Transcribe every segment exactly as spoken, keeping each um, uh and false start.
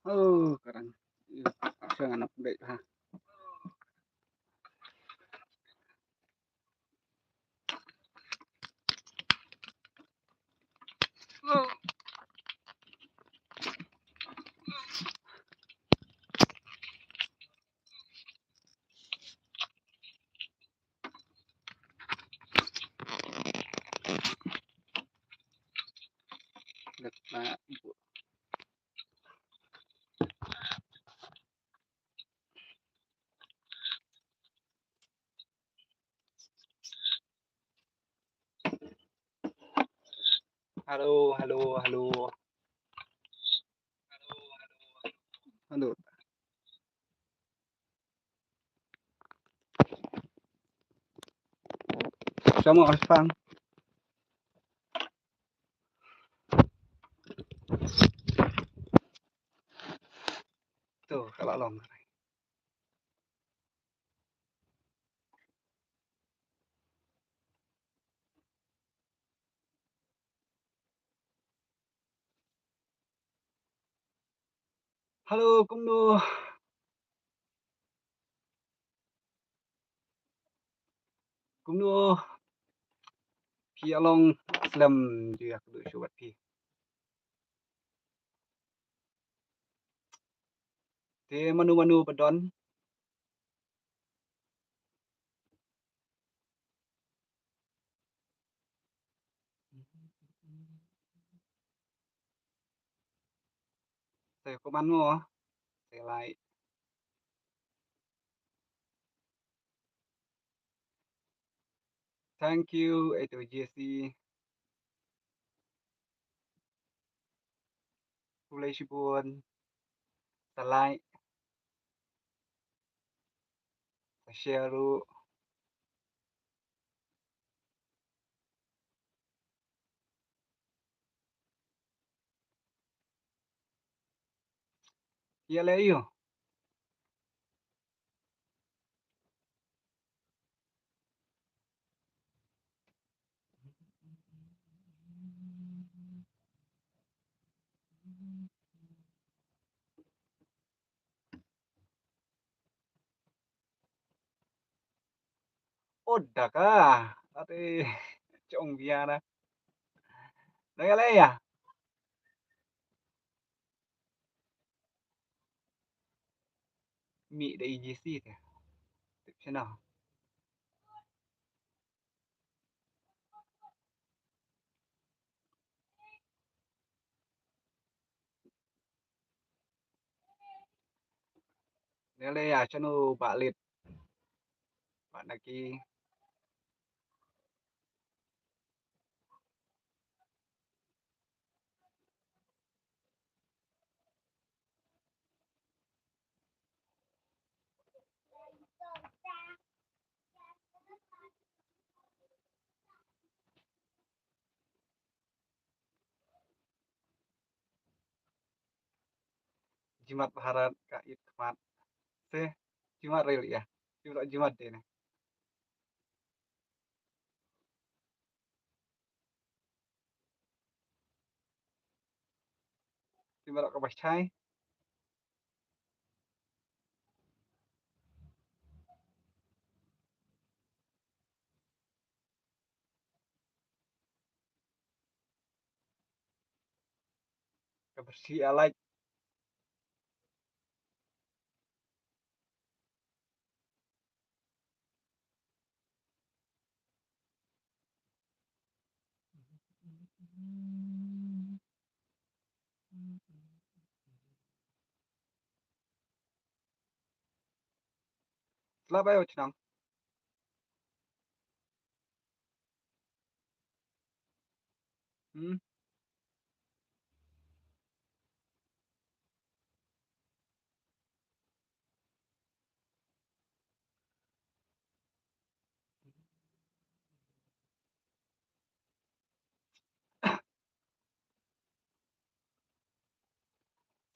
Oh, karang. Ih, sha ngan update ha. Hello, hello, hello. Hello. Sama Osfang. Tu, ka la long. Hello, kumno? Kumno? Phi ïa long slem ju ïa kduh shuh bad phi. Te mano mano ba don. Sa comment mo. Sa like. Thank you, eight O G C. Khublei shibun. Sa like. Sa share ruh. Ïa leh ïa u. Oda ka. Ate chong bia na. Dang ïa leh ïa. Mih da E G C te. Tip shano. Ïa leh ïa shano Bah Lit. Bah Naki. Jimat Bharat ka it khmat. Se jimat rel ïa. Jimat jimat de ne. Jimat ka bashai. Ka bersih alai. Slap ayo chnang. Hmm.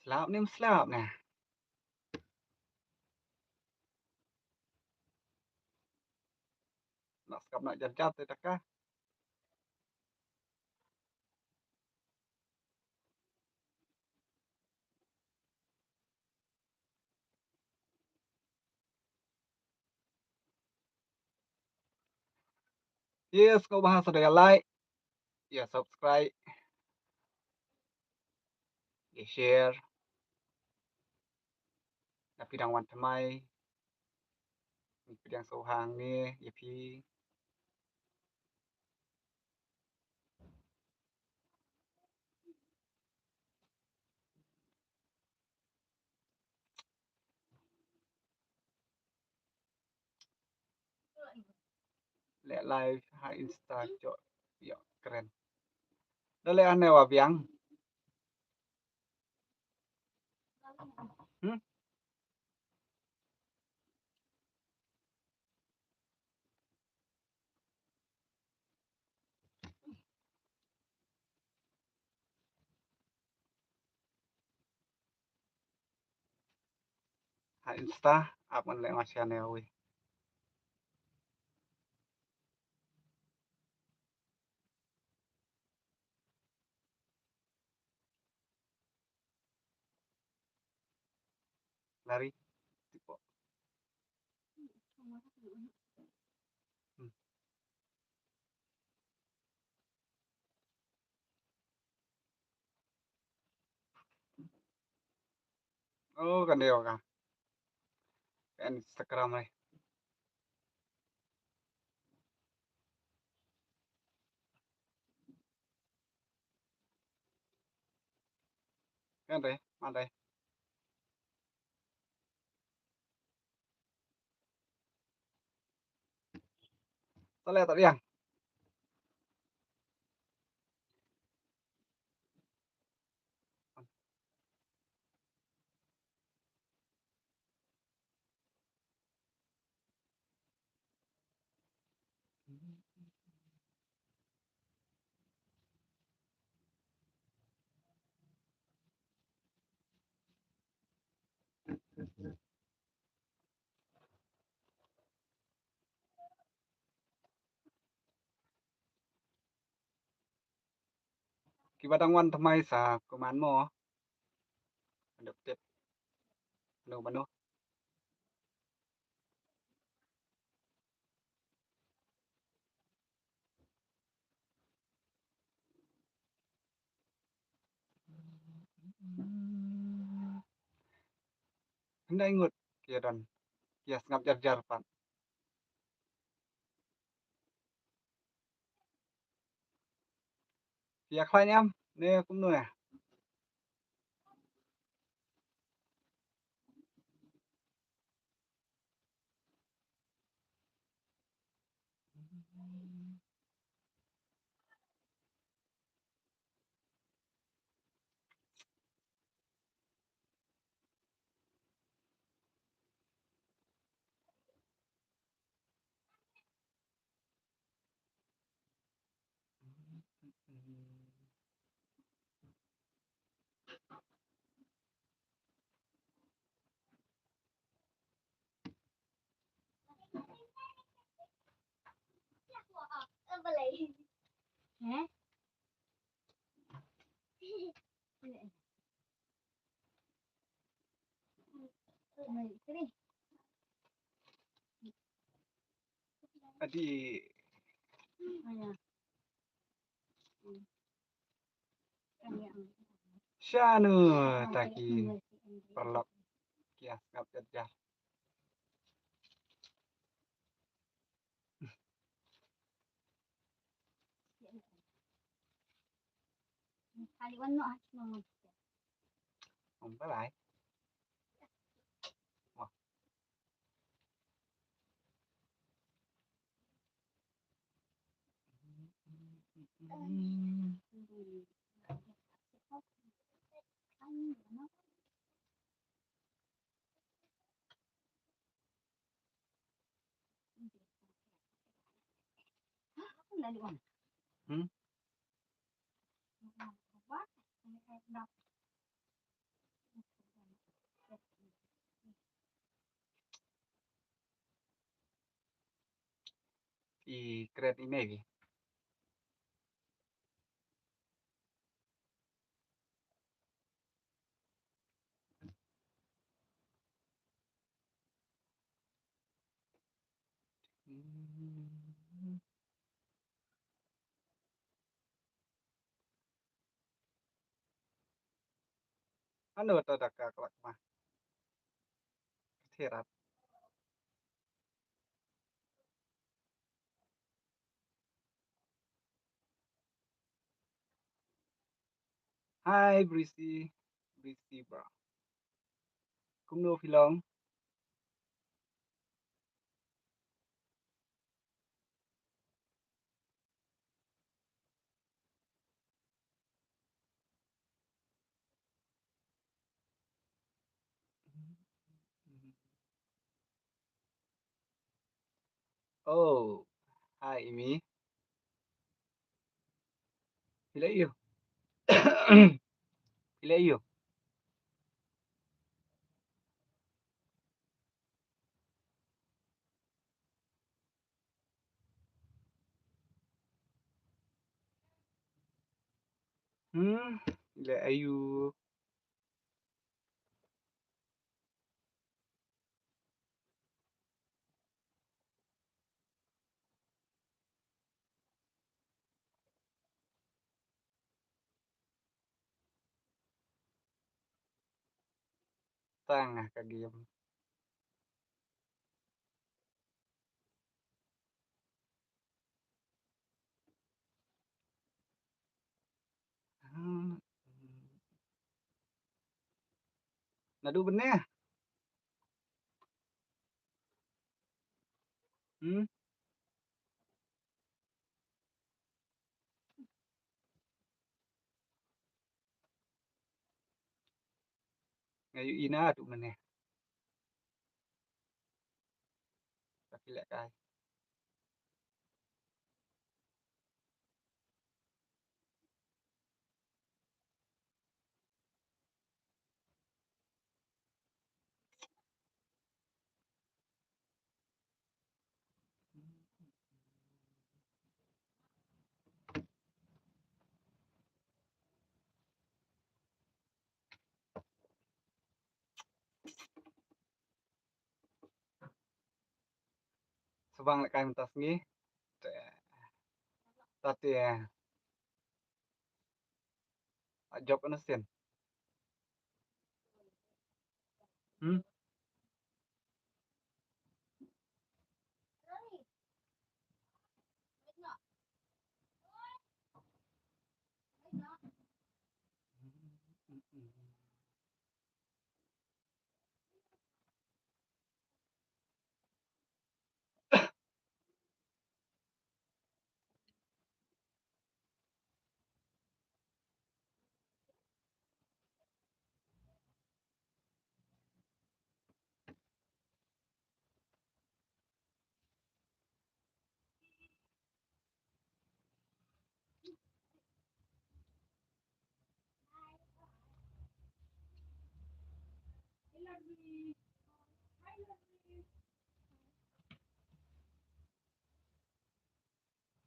Slap ne em slap ne. Nak skap nak jat-jat te taka. Yes, ko ba ha sa da like, ïa subscribe, ïa share. Na phi dang wan thymmai, phi dang sngewhang ne ïa phi. Leh live ha Insta, jok, ïoh, kren. Da leh ane wa biang. Hmm? Ha Insta, ap ngan leh ma shane wi. Lari. Tipo. Hmm. Oh, kan dei ka. Kan Instagram ai. Kan dei, man dei. Tale tak yang. Kiba dang wan thymmai sa comment mo. Ando tip. Ando mano. Hynda ngut ki ïa don, ki ïa sngap jar jar pat. Ki ïa khlaiñ em ne kumno ïa? Adi. Shano ta ki paralok ki ïa sngap jar jar. Ong bye bye. Wah. Hmm? I kret i mei. Ano ta da ka klak ma. Thirat. Hi, Brisi. Brisi, bro. Kumno phi long? Oh, hi, Imi. Phi la ïoh. Phi la ïoh. Hmm, phi la ïoh. Tang ah ka game. Naduh bynne. Hmm. Nga ïohi naduh mynne. Ka phi lehkai. Sbang lehkai mynta sngi. Te. Tati. Jop na sien. Hmm?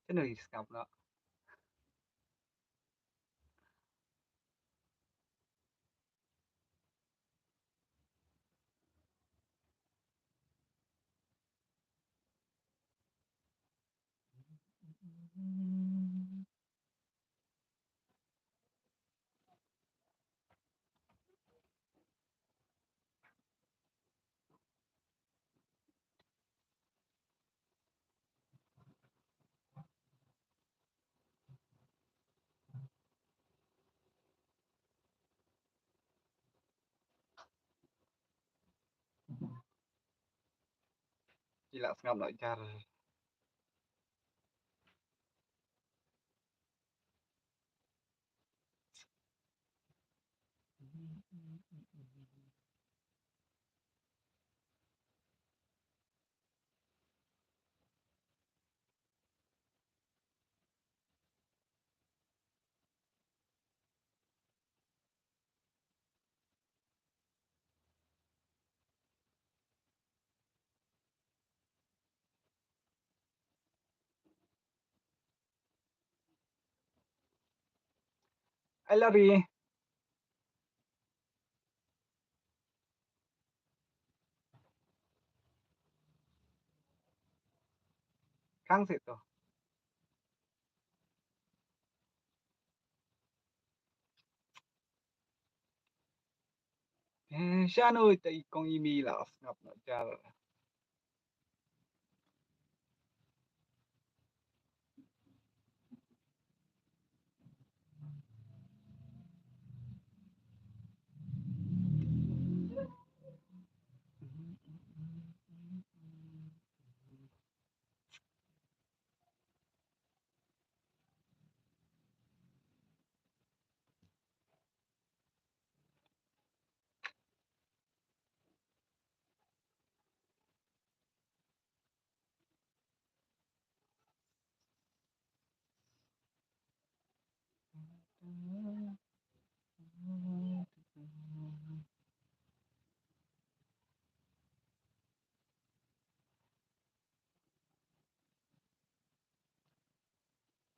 Te ngi sngap noh. Ki la sngap noh jar. Ai la ri. Khang sih to. Shano ita i kong i mi la sngap na jar.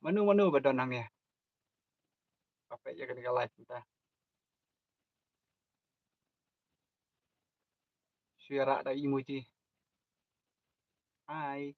Mano mano ba don hangne? Ba peit ïa kane ka live mynta. Shu ïarap da emoji. Hi.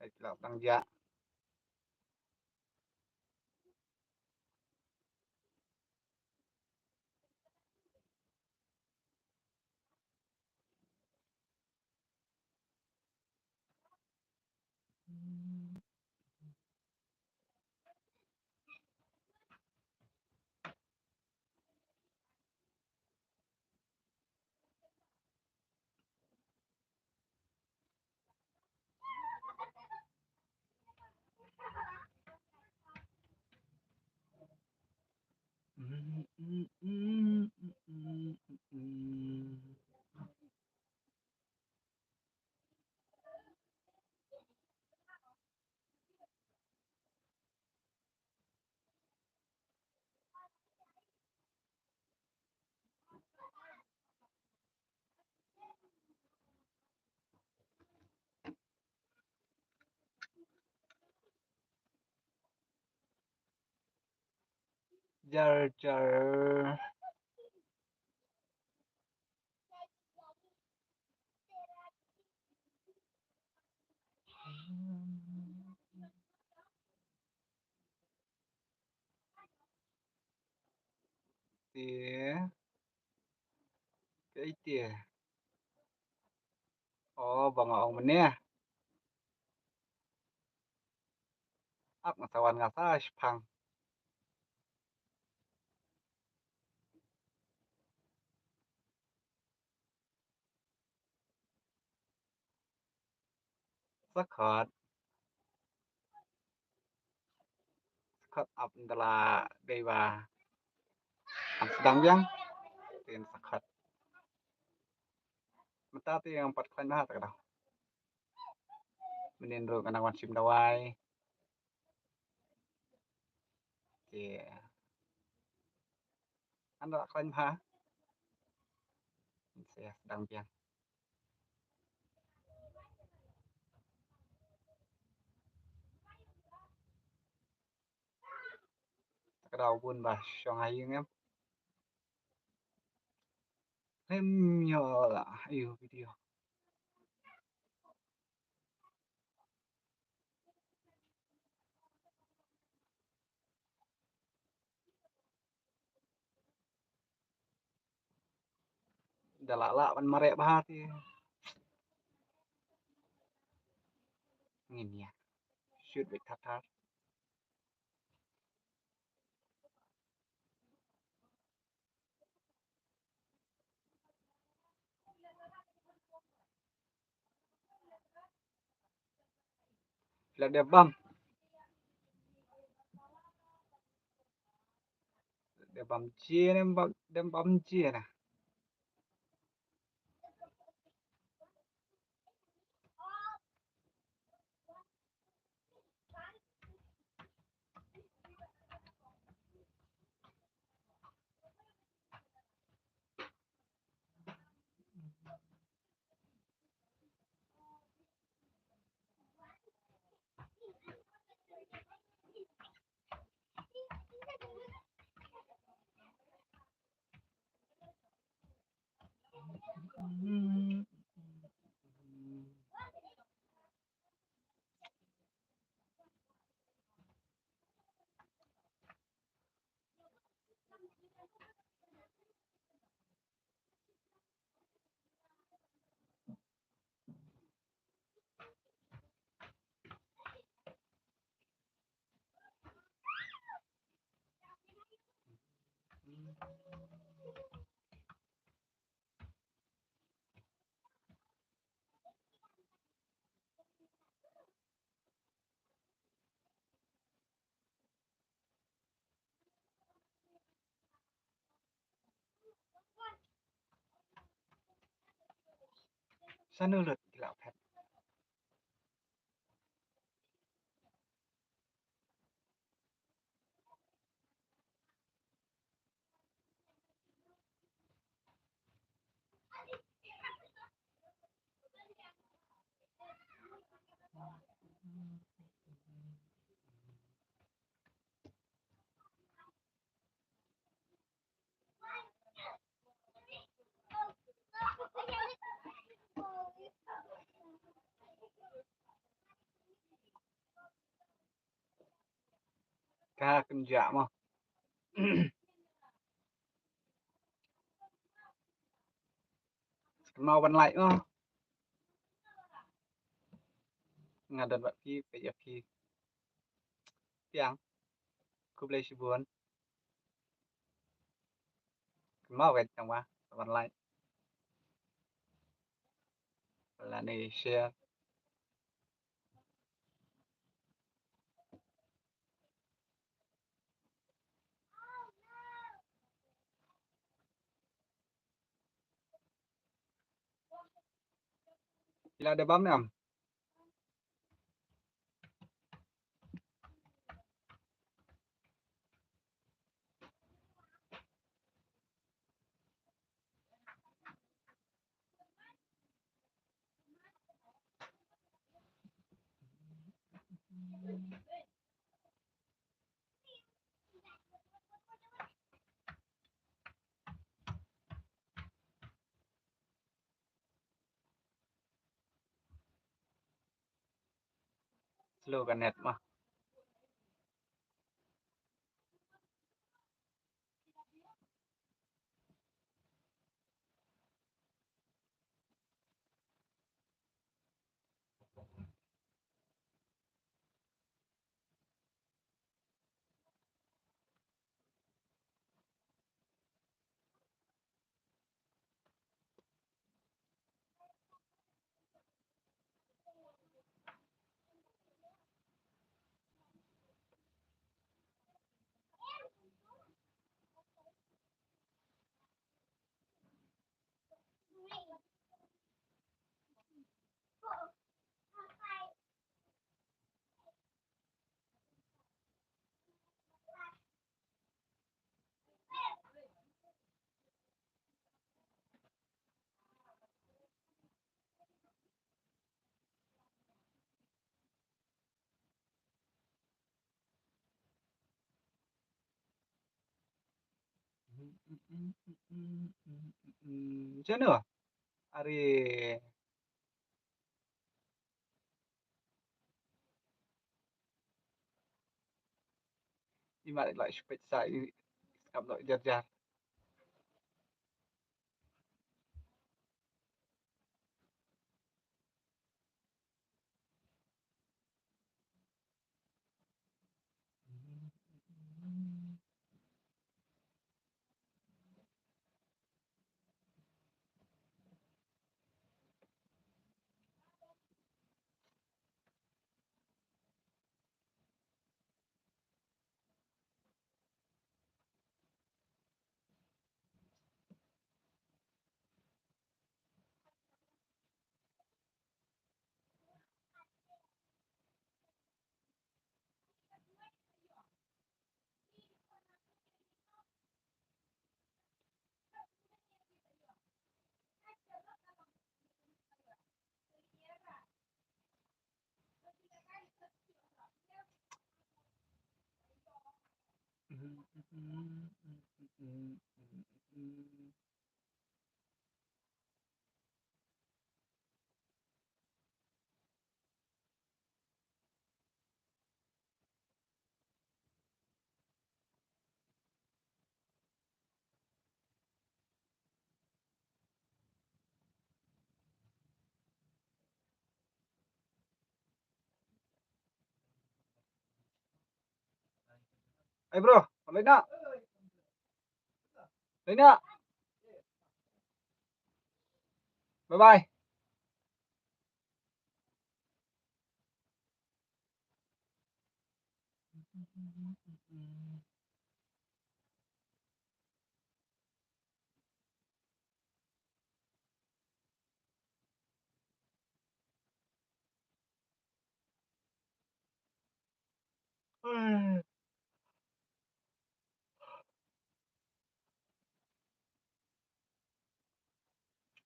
Ai, la tang ja. Jar jar. Te. Kaei te? Oh, ba nga ong mynne. Ap nga sa wan nga sa shipang. Sa khot. Sa khot ap ynda la dei ba. Am sdang biang. Tin sa khot. Mynta te nga pat khlaiñ bha ta ka dei. Mynnin ruh nga nang wan shim dawai. Te. Ynda la khlaiñ bha. Sa sdang biang. Ta ka dei bun ba shong ha ïing em. Lem ïoh la ïoh video. Da la la ban mareh bha te. Ngin ïa shoot beit thar thar. La dep bam. Dep bam jia ne bam, dep bam jia na. Shano lut ki la phet. Ka kynjah mo. Kynmaw ban like mo. Nga don bad phi, peit ïa phi. Tiang. Khublei shibun. Kynmaw ka tang ba ban like lane share. Ki la dep bam ne em? Slow ka net mo. Jano? Are. Imat like, shpet sa i skap lo jar jar. Hey bro, balik nak? Lina. Bye bye.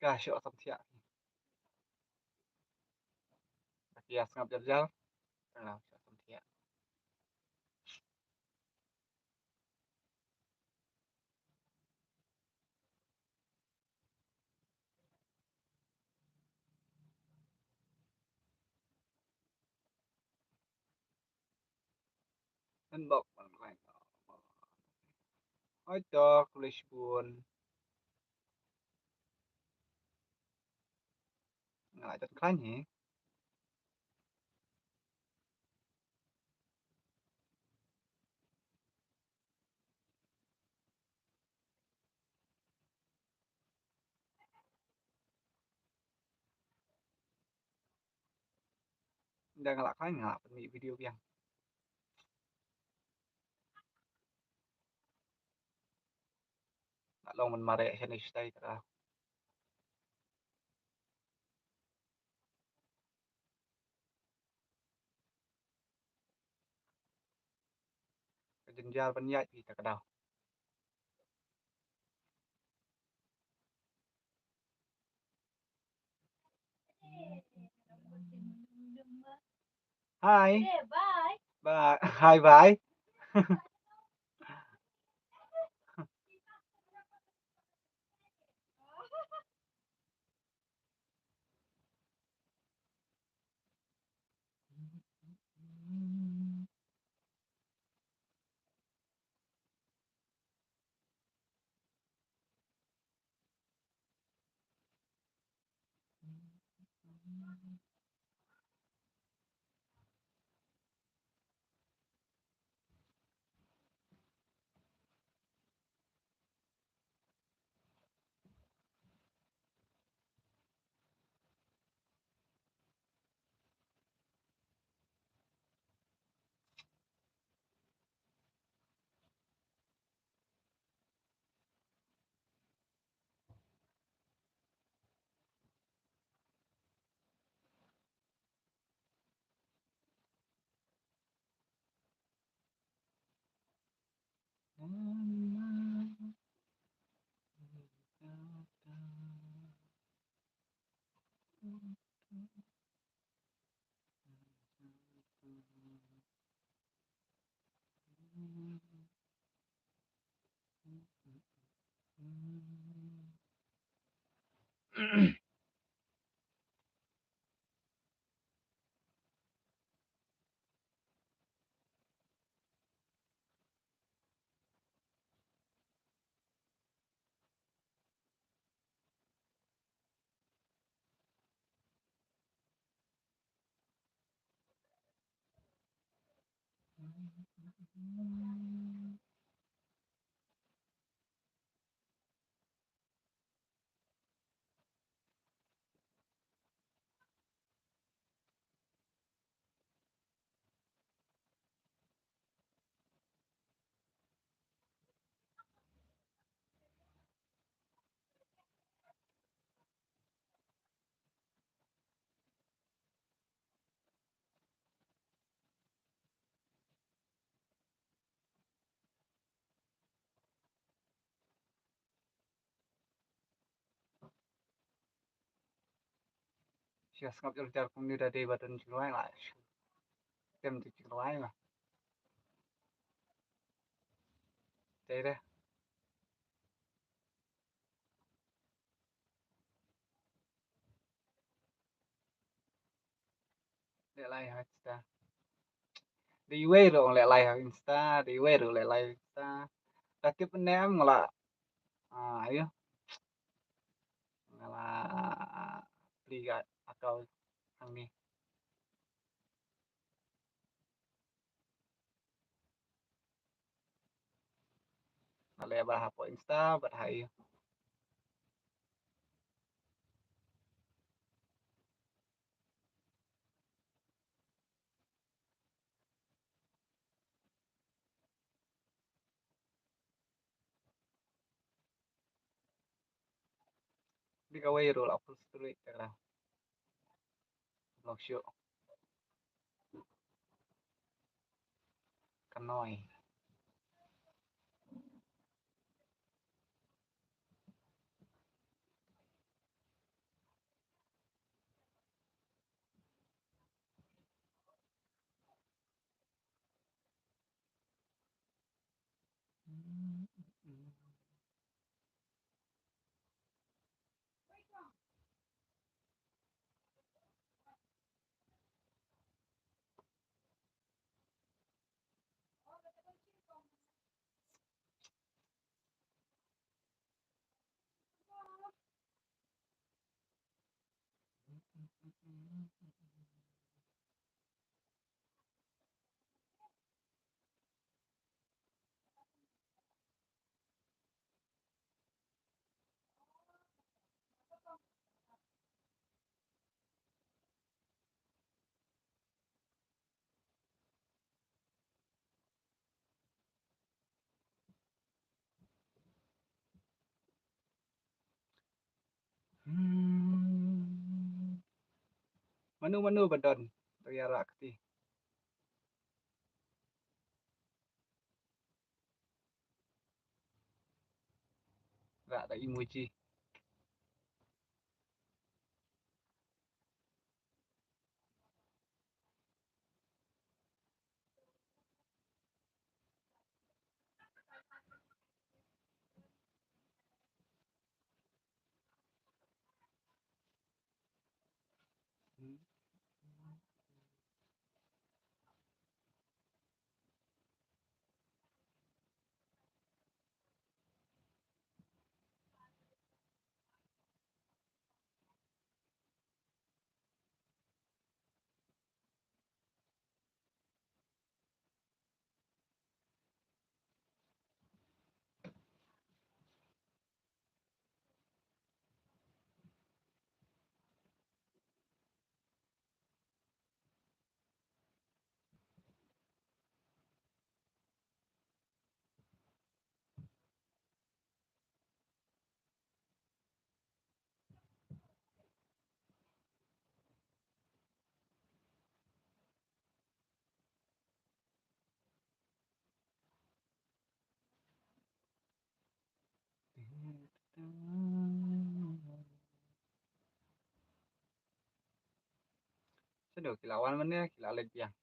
Ka shu tam thiah. Ka ïa sngap jal jal. Ka shu tam thiah. Inbox online. Hoi to, khublei shibun. Nga la jan khlaiñ hi. Ynda nga la khlaiñ nga la pynmih video biang. Nga long ban mareh shane shatai ta ka. Ka jynjar ban ïaid hi ta ka daw. Hi. Bye. Hi, bye. Shu sngap jynjar kumne da dei ba don jingrwai la. Tem tu jingrwai la. Dei de. Leh live ha Insta. Dei wei ruh leh live ha Insta, dei wei ruh leh live Insta. Da tip ne em nga la. Ah, ayo. Nga la plie ka account hangne. Leh ba hapoh Insta bad ha ïa. Di kawei ruh la full story te ka. Lok shuh. Ka noi. Hmm. Mano mano ba don to ïa rah kti. Rah da emoji. Sha no ki la wan mynne, ki la leit biang.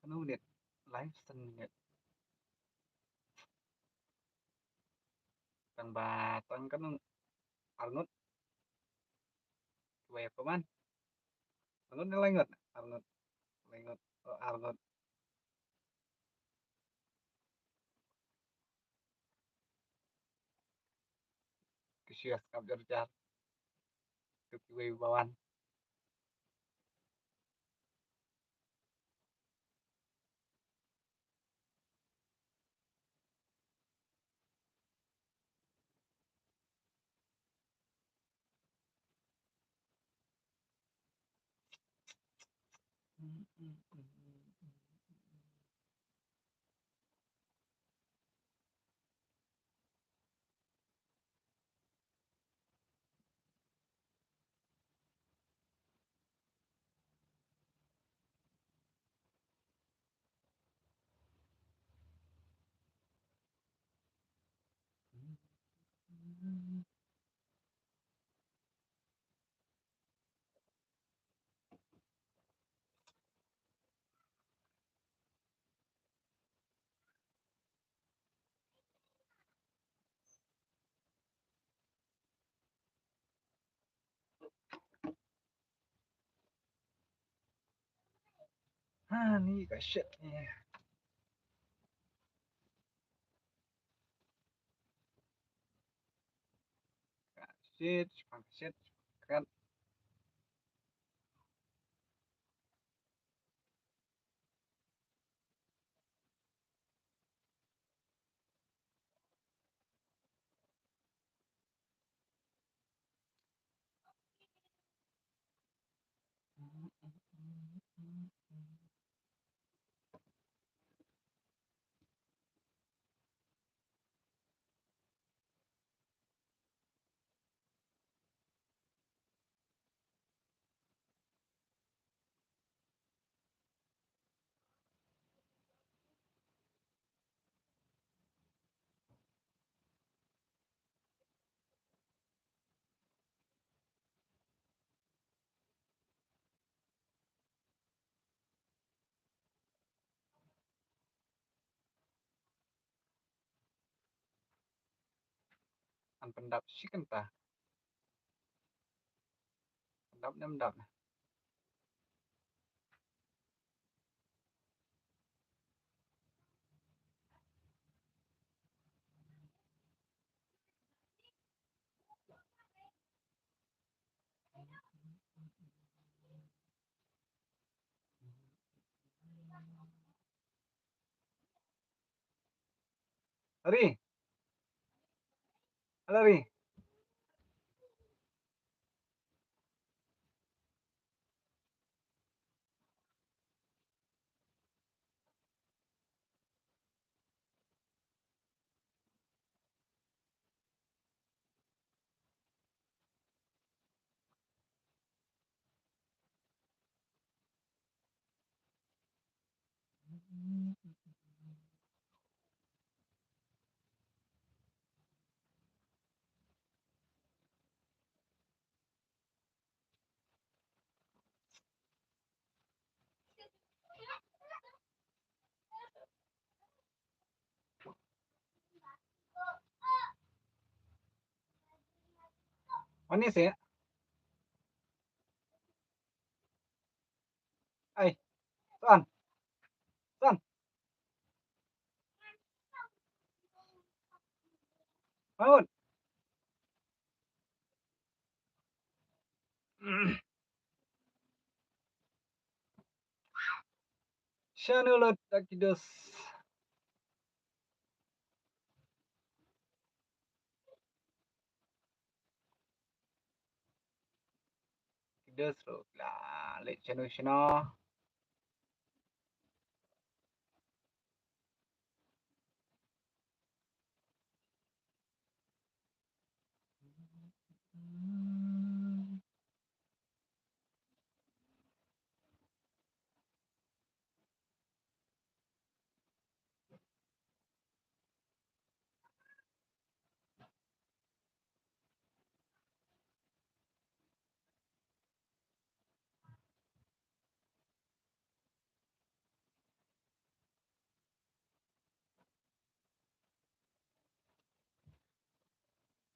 Katno minit? Laiphew san minit. Tang ba tang katno? Arngut. Kiwei pat man? Arngut ne laingut? Arngut. Laingut. Oh, arngut. Ki shu ïa sngap jar jar. To kiwei ba wan. Ani ka shit ni. Ka shit, ka shit, ka shit. An pyndap shi kynta. Pyndap ne ym dap ne? Ari. Halo, Ari. Ani se. Ai, San. San. Bangun. Shano lut, Akidos. Akidos ruh la leit shano shano.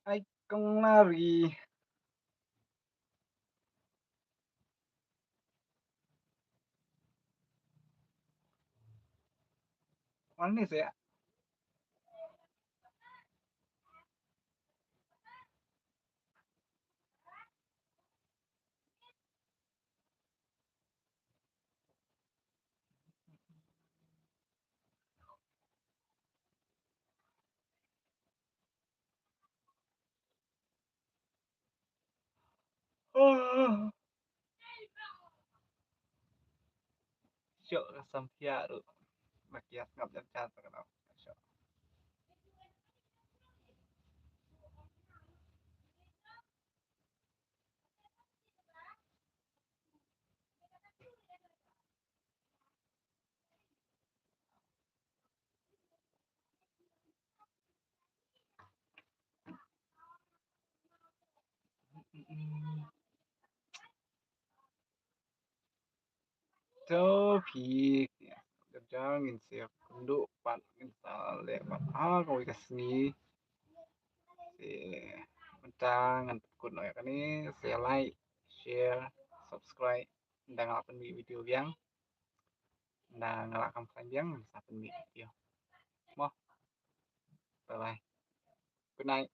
Ai, kong lari. Wan ni saya. Shoh ka samphia ruh. Ba ki ïa sngap jan jan ta ka dau. Shoh. To phi, ïa, ngin sa ïakynduh pat, ngin sa leh pat ha kawei ka sngi. Te mynta ngan pynkut noh ïa kane, sa like, share, subscribe, ynda nga la pynmih video biang. Nda nga lah kham khlaiñ biang, sa pynmih video. Mo. Bye bye. Good night.